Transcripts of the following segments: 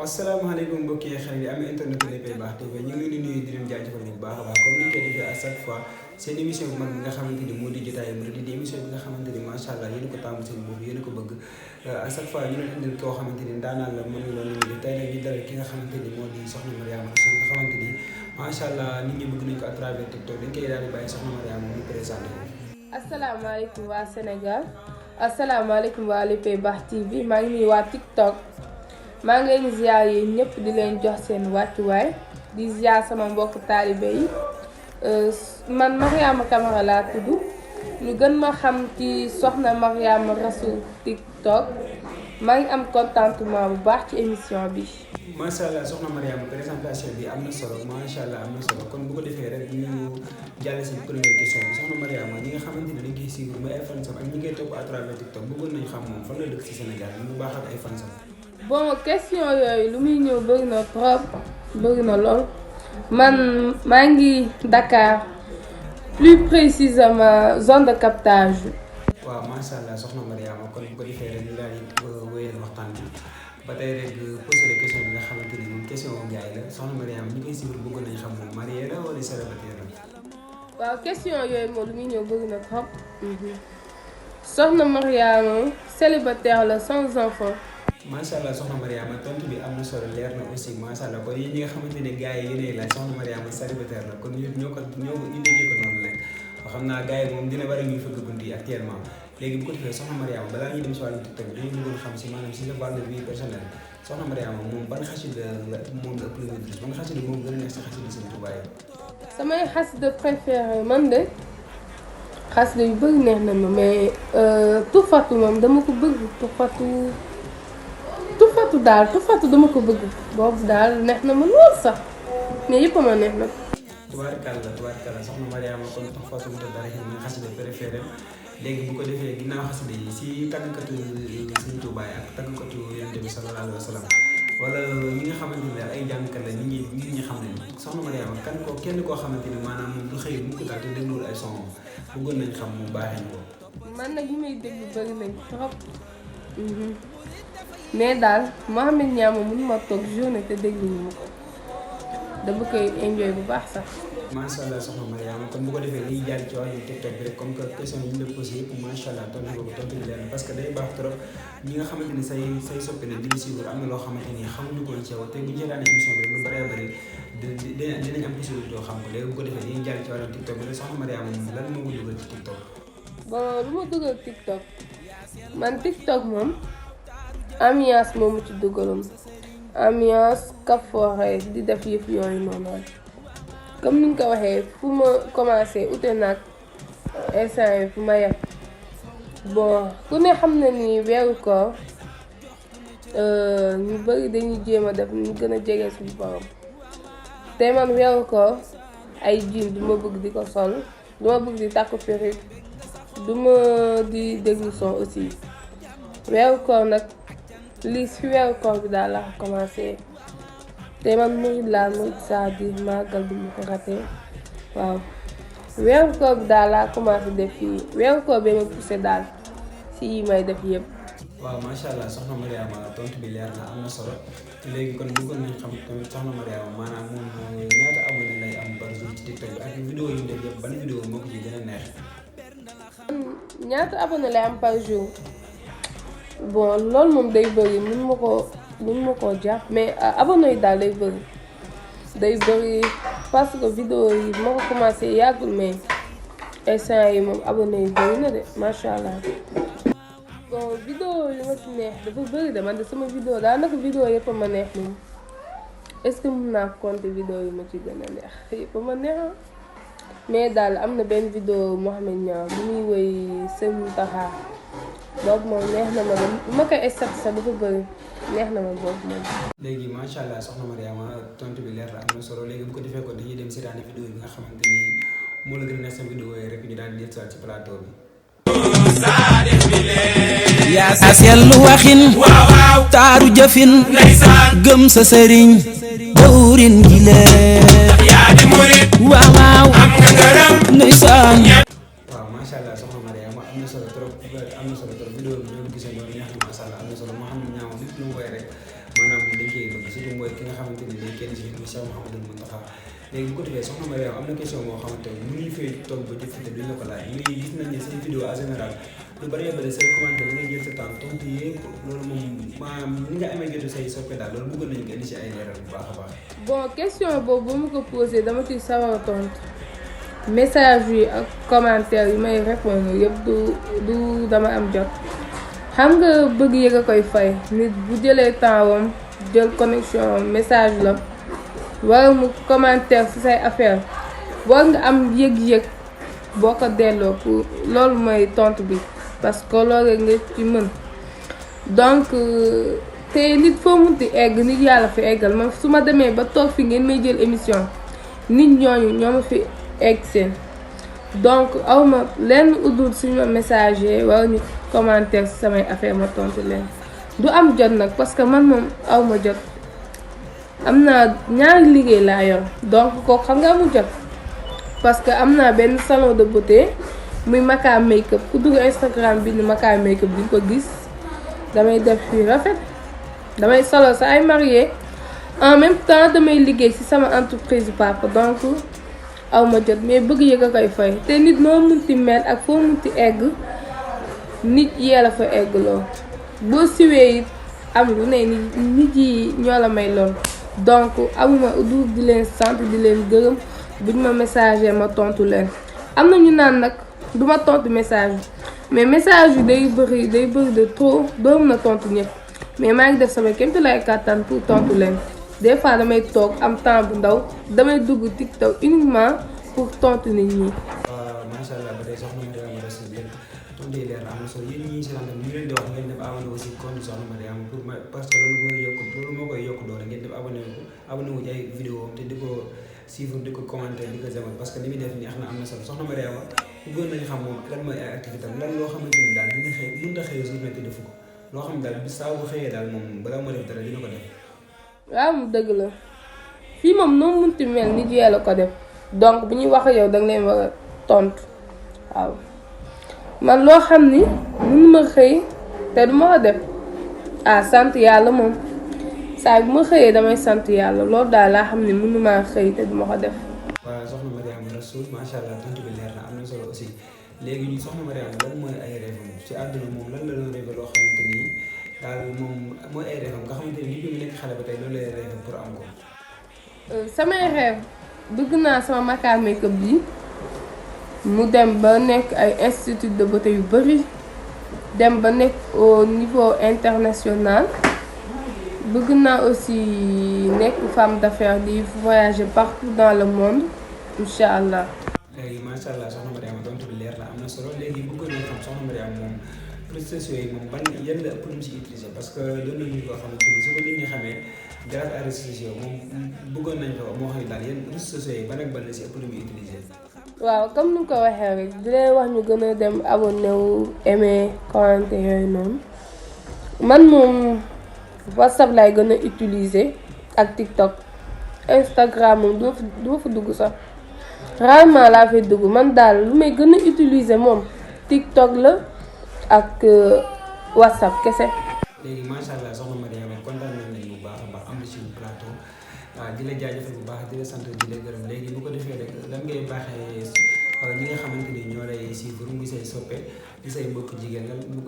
asalaamaaleykum mbokk yi xarit yi am internet Léppay Baax TV ñu ngi leen di nuyu di leen jaajëfal bu baax a baax comme ni ñu koy defee à chaque fois seen émission bu mag bi nga xamante ni moo di jotaay murid di émission bi nga xamante ni macha allah yéen a ko tàmm seen bopp yéen a ko bëgg à chaque fois ñu leen indil koo xamante ni ndaanaan la mën loolu ñu tey nag ñu dalal ki nga xamante ni moo di soxna Mariama Rassoul nga xamante ni macha allah nit ñi bëgg nañ ko à travers TikTok dañ koy daal di bàyyi soxna Mariama mu présenté ko. asalaamaaleykum waa Sénégal asalaamaaleykum waa Léppay Baax TV maa ngi nuyu waa TikTok maa ngi leen di ziar yi ñëpp di leen jox seen wàccuwaay di ziar sama mbokk taalibe yi man Mariama Camara laa tudd ñu gën ma xam ci soxna Mariama Rassoul TikTok maa ngi am contentement bu baax ci émission bi. macha allah soxna Mariama présentation bi am na solo macha allah am na solo kon bu ko defee rek ñu jàll si première question bi soxna Mariama ñi nga xamante ni dañ koy suivre muy ay fansam ak ñi ngay topp à travers TikTok bëggoon nañu xam moom fan la dëkk si Sénégal mu baax ak ay fansam. bon question yooyu lu muy ñëw bëri na trop bëri na lool man maa ngi Dakar plus précisément zone de captage. waaw macha allah soxna Mariama kon bu ko defee rek ñu daal di wéyal waxtaan bi ba tey rek posé la question bi nga xamante ni moom question wu Ndiaye la soxna Mariama ñi koy suivre bëggoon nañu xam moom marié la wala célibataire la. waaw question yooyu moom lu muy ñëw bëri na trop. soxna Mariama célibataire la sans enfant. macha allah soxna Mariama tontu bi am na solo leer na aussi macha allah kon yéen ñi nga xamante ne gars yi yéenay laaj soxna Mariama célibataire la kon ñu déggee ko noonu rek xam naa gars yi moom dina bari ñuy fëgg bunt yi actuellement léegi bu ko defee soxna Mariama balaa ñuy dem si wàllum TikTok dañu bëggoon xam si maanaam si sa wàllu vie personnelle soxna Mariama moom ban xasida la moom la ëpp lu nga gis ban xasida moom gën a nekk si xasida Sëriñ Tuubaa yi. samay xasida préféré man de xasida yu bëri neex na ma mais tufatu moom dama ko bëgg tufatu dama ko bëgg boobu daal neex na ma lool sax mais yëpp ma neex na. tubaarkàlla soxna Mariama kon Tuhfatu dara xëy na xasida préféré léegi bu ko defee ginnaaw xasida yi si tàggkatu Sëriñ Tuubaa yi ak tàggkatu Yonent bi sallallahu alayhi wa sallam wala ñi nga xamante ne ay jàngkat la nit ñi xam ne soxna Mariama kenn koo xamante ni maanaam moom du xëy mukk daal te dégluwul ay son bëggoon nañ xam mu baaxee ñu ko. man nag ñi may déglu bëri nañ trop mais daal Mouhamed Niang mënuma toog journée te dégluñu ma ko dama koy enjoy bu baax sax. macha allah soxna Mariama kon bu ko defee liy jàll ci wàllu TikTok bi rek comme que question yi ñu la posé yëpp macha allah tontu nga ko tontu bi leer na parce que day baax trop ñi nga xamante ni say soppe ne di suivre am na loo xamante ni xamuñu ko ci yow te bu ñu seetaan émission bi rek lu bëree bëri dinañ am possibilité yoo xam ko léegi bu ko defee liy jàll ci wàllu TikTok bi rek soxna Mariama moom lan moo ko dugal ci TikTok. bon lu ma dugal TikTok man TikTok moom ambiance moomu ci dugaloon ambiance kafoore di def yëf yooyu noonu comme ni nga ko waxee fu ma commencé ute nag instant yi fu ma yem bon ku ne xam na ni weeru koor ñu bëri dañuy jéem a def ñu gën a jege suñu borom te man weeru koor ay jean du ma bëgg di ko sol du ma bëgg di takk perruque du ma di déglu son aussi weeru koor nag lii si weeru koor bi daal laa commencé te man murid laa murid c'est-à-dire màggal bi mu ko ratee waaw weeru koor bi daal laa commencé def fii weeru koor bi ma poussé daal si yi may def yëpp. waaw macha allah soxna Mariama tontu bi leer na am na solo léegi kon bëggoon nañ xam tamit soxna Mariama maanaam moom ñaata abonné lay am par jour ci TikTok bi ak vidéo yi mu def yëpp ban vidéo moo ko ci gën a neex. ñaata abonné lay am par jour bon loolu moom day bëri mun ma koo jàpp mais abonné yi daal day bëri parce que vidéo yi ma ko commencé yàggul mais instant yi moom abonné yi bëri na de macha allah. bon vidéo yi ma ci neex dafa bëri de man de sama vidéo daanaka vidéo yëpp a ma neex moom est-ce que mën naa compter vidéo yi ma ci gën a neex yëpp a ma neex mais daal am na benn vidéo Mouhamed Niang bu muy woy Sëñ Mountakha boobu moom neex na ma de ma koy estat sax dafa bëri neex na ma boobu moom. léegi macha allah soxna Mariama tontu bi leer na am na solo léegi bu ko defee kon dañuy dem seetaani vidéo bi nga xamante ni moo la gën a neex sa vidéo yi rek ñu daal di dellusiwaat ci plateau bi. yaa sa seetlu waxin taaru jëfin gëm sa sëriñ dawrin gi leen yaa di murit waaw am nga ngërëm ndeysaan. waaw macha allah soxna Mariama am na solo trop vidéo bi ñoo gisee loolu neex na macha allah am na solo moo xam ne ñaaw nit lu mu koy rek maanaam dañ koy bëgg muy Cheikh Mouhamadou Mountakha léegi bu ko defee soxna Mariam am na question moo xamante ne mënuñu fay toog ba jëf te duñ la ko laaj muy gis nañ ne seen vidéo en général lu bëree bëri say commentaire da ngay jël sa temps tontu yëpp loolu moom maanaam ni nga amee jotu say soppe daal loolu bëggoon nañu ko indi si ay leeral bu baax a baax. bon question boobu ba mu ko posé dama ciy sawar a tontu message yi ak commentaire yi may répondre yëpp du dama am jot xam nga bëgg yëg a koy fay nit bu jëlee temps wam jël connexion message la war mu commentaire ci say affaire war nga am yëg-yëg boo ko delloo pour loolu mooy tontu bi parce que loolu nga ci mën donc te nit foo munti egg nit yàlla fi eggal man su ma demee ba toog fi ngeen may jël émission nit ñooñu ñoo ma fi egg seen donc awma lenn udul suñu message war ñu commentaire ci samay affaire ma tontu leen du am jot nag parce que man moom awma jot am naa ñaari liggéey laa yor donc kooku xam nga amul jot parce que am naa benn salon de beauté muy Maka Make-up ku dugg Instagram bi ni Maka Make-up di ko gis damay def fii rafet damay solo sa ay marié en même temps damay liggéey ci sama entreprise papa donc awma jot mais bëgg yëg a koy fay te nit noo munti mel ak foo munti egg nit yee la fa egg lool boo siwee it am lu ne nit yi ñoo la may lool donc amuma du di leen sant di leen gërëm buñ ma messager ma tontu leen am na ñu naan nag duma tontu message mais message yi day bëri de trop doo mën a tontu ñëpp mais maa ngi def sama kéemtu lay kàttan pour tontu leen des fois damay toog am temps bu ndaw damay dugg TikTok uniquement pour tontu nit ñi. macha allah ba tey soxna Mariama Rassoul leen tontu yi leer na am na solo yéen ñii si naan ñu leen di wax ngeen def abonné aussi compte soxna Mariama pour parce que loolu moo koy yokk doole ngeen def abonné wu ci ay vidéo te di ko suivre di ko commenter di ko jamal parce que li muy def neex na am na solo soxna Mariama bëggoon nañu xam moom lan mooy ay activité am lan loo xamante ni daal dina xëy mënut a xëy journée te defu ko loo xam ne daal bis saa bu xëyee daal moom balaa moo def dara dina ko def. waaw mu dëgg la fii moom noo munti mel nit yee la ko def donc bu ñuy wax yow danga leen war a tontu waaw man loo xam ni mënu ma xëy te du ma ko def sant yàlla moom saa bu ma xëyee damay sant yàlla loolu daal laa xam ni mënu maa xëy te du ma ko def. waaw soxna Mariama Rassoul macha allah tontu bi leer na am na solo aussi léegi ñu soxna Mariama lan mooy ay rêve ci àdduna moom lan la doon rêve loo xamante ni daal moom mooy ay rêve nga xamante ni li mu nekk xale ba tey loolu lay rêve pour am ko. samay rêve bëgg naa sama Maka Make-up bi mu dem ba nekk ay institut de beauté yu bari dem ba nekk au niveau international bëgg naa aussi nekk femme d'affaires di voyager partout dans le monde incha allah. léegi macha allah soxna Mariama tontu bi leer na am na solo léegi bëggoon nañu xam soxna Mariama moom réseaux sociaux yi moom ban yan la ëpp lu mu si utiliser parce que doon nañu koo xamante ni su ko nit ñi xamee grâce à réseaux sociaux moom bëggoon nañ ko moo xam ne daal yan réseaux sociaux yi ban ak ban la si ëpp lu muy utiliser. waaw comme ni nga ko waxee rek di leen wax ñu gën a dem abonné wu aimer commenter yooyu noonu man moom WhatsApp laay gën a utiliser ak TikTok Instagram moom du ma fa dugg sax rarement laa fay dugg man daal lu may gën a utiliser moom TikTok la ak WhatsApp kese. léegi macha allah soxna Mariama kontaan nañ bu baax a baax am na suñu plateau waaw di la jaajëfal bu baax di la sant di la gërëm léegi bu ko defee rek lan ngay baaxee ñi nga xamante ni ñoo lay suivre muy say soppe di say mbokk jigéen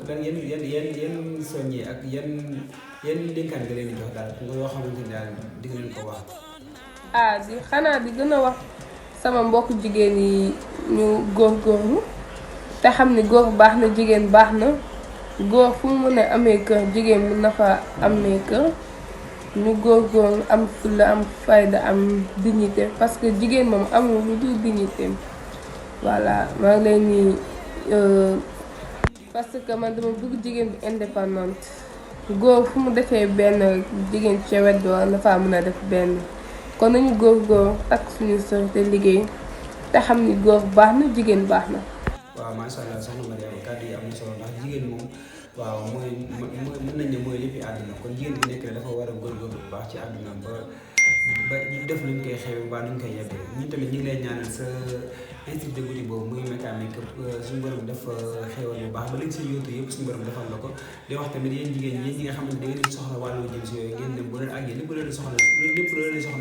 lan yan soññee ak yan dénkaan nga leen di jox daal nga yoo xamante ni daal di nga leen ko wax. di xanaa di gën a wax sama mbokk jigéen yi ñu góorgóorlu te xam ni góor baax na jigéen baax na góor fu mu mën a amee kër jigéen mën na fa amee kër ñu góorgóorlu am fulla am fayda am dignité parce que jigéen moom amul lu dul dignité voilà maa ngi leen ni parce que man dama bëgg jigéen bu indépendante góor fu mu defee benn jigéen ca wet war na faa mën a def benn kon nañu góor takk suñu sër te liggéey te xam ni góor baax na jigéen baax na. waaw macha allah soxna Mariama kàddu yi am na solo ndax jigéen moom waaw mooy mën nañ ne mooy lépp àdduna kon jigéen bu nekk dafa war a góorgóorlu bu baax ci àdduna ba ba def luñ koy xew mbaa luñ koy yebbee ñun tamit ñu ngi lay ñaanal sa institut de beauty boobu muy mécanique suñu borom def xewal bu baax ba lañ si yóotu yëpp suñu borom defal la ko di wax tamit yéen jigéen ñi nga xam ne da ngeen di soxla wàllu jëm si yooyu ngeen dem bu leen àggee lépp lu leen soxla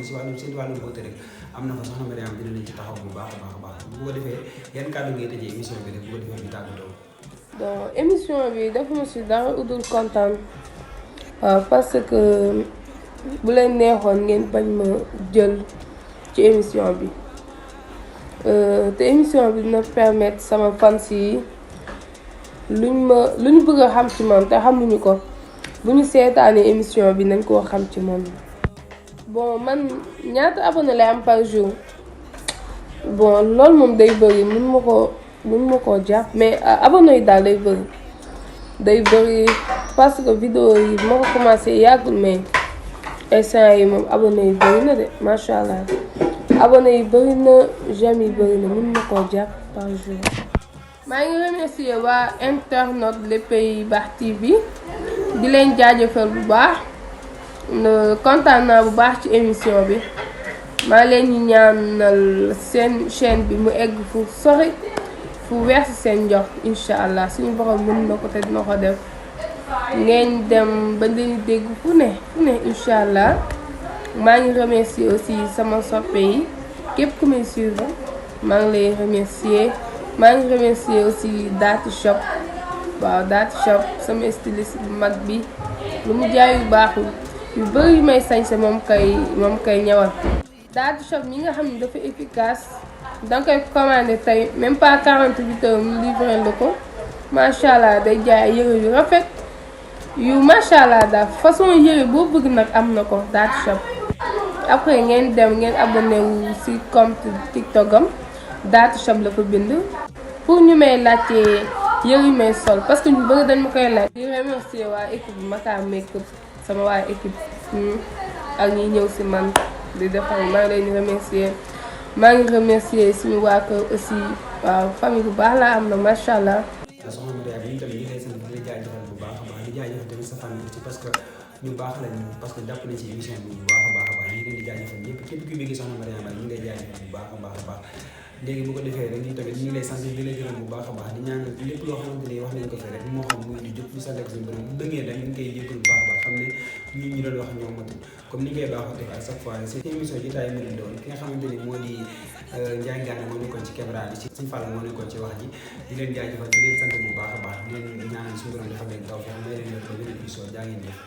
si wàllu seen wàllu beauté rek am na fa soxna Mariama dina leen ci taxaw bu baax a baax a baax bu ko defee yan kàddu ngay tëjee émission bi rek bu ko defee ñu tàggatoo. donc émission bi dafa ma si dara udul kontaan waaw parce que bu leen neexoon ngeen bañ ma jël ci émission bi te émission bi dina permettre sama fans yi lu ñu bëgg a xam ci man te xamuñu ko bu ñu seetaanee émission bi nañ koo xam ci man. bon man ñaata abonné lay am par jour bon loolu moom day bëri mun ma koo jàpp mais abonné yi daal day bëri parce que vidéo yi ma ko commencé yàggul mais instant yi moom abonné yi bëri na de macha allah abonné yi bëri na j'aime yi bëri na mun ma koo jàpp par jour. maa ngi remercier waa internet Les Pays-Bas TV di leen jaajëfal bu baax kontaan naa bu baax ci émission bi maa leen ñu ñaanal seen chaîne bi mu egg fu sori fu weesu seen jox incha allah suñu borom mën na ko te dina ko def ngeen dem ba leen dégg fu ne incha allah maa ngi remercier aussi sama soppe yi képp ku may suivre maa ngi lay remercier maa ngi remercier aussi Daati Shop waaw Daati Shop sama styliste bu mag bi lu mu jaay yu baaxul yu bëri yu may sañse moom kay ñëwal. Daati Shop mi nga xam ne dafa efficace danga koy commandé tey même pas 48 heures mu livré la ko macha allah day jaay yëre yu rafet yu macha allah daal façon yëre boo bëgg nag am na ko Daati Shop. après ngeen dem ngeen abonné wu ci compte TikTok am Daati Shop la ko bind pour ñu may laajte yëre yu may sol parce que ñu bëgg dañ ma koy laaj. di remercier waa équipe Makka Makeup sama waa équipe ak ñi ñëw ci man di defar maa ngi leen di remercier maa ngi remercier suñu waa kër aussi waaw famille bu baax laa am na macha allah. soxna Mariama ñun tamit ñu lay sant di la jaajëfal bu baax a baax di jaajëfal tamit sa famille aussi parce que ñu baax lañu parce que jàpp nañ ci émission bi bu baax a baax ñu ngi leen di jaajëfal ñëpp képp ku bëgg soxna Mariama ñu ngi lay jaajëfal bu baax a baax léegi bu ko defee rek ñun tamit ñu ngi lay sant di la gërëm bu baax a baax di ñaanal lépp loo xamante ni wax nañ ko fi rek moo xam muy di jóg ñu sant ak suñu borom bu dëngee rek ñu ngi koy jégalu bu baax a baax xam ne ñun ñu doon wax ñoom matul comme ni ñu koy baaxoo def à chaque fois c'est émission jotaay mu doon ki nga xamante ni moo di Ndiaye Gana moo nekkoon ci caméra bi ci Sëñ Fall moo nekkoon ci wax ji di leen jaajëfal di leen sant bu baax a baax di leen ñaanal suñu borom defal leen taw fi may leen ko beneen émission jaa ngeen jëf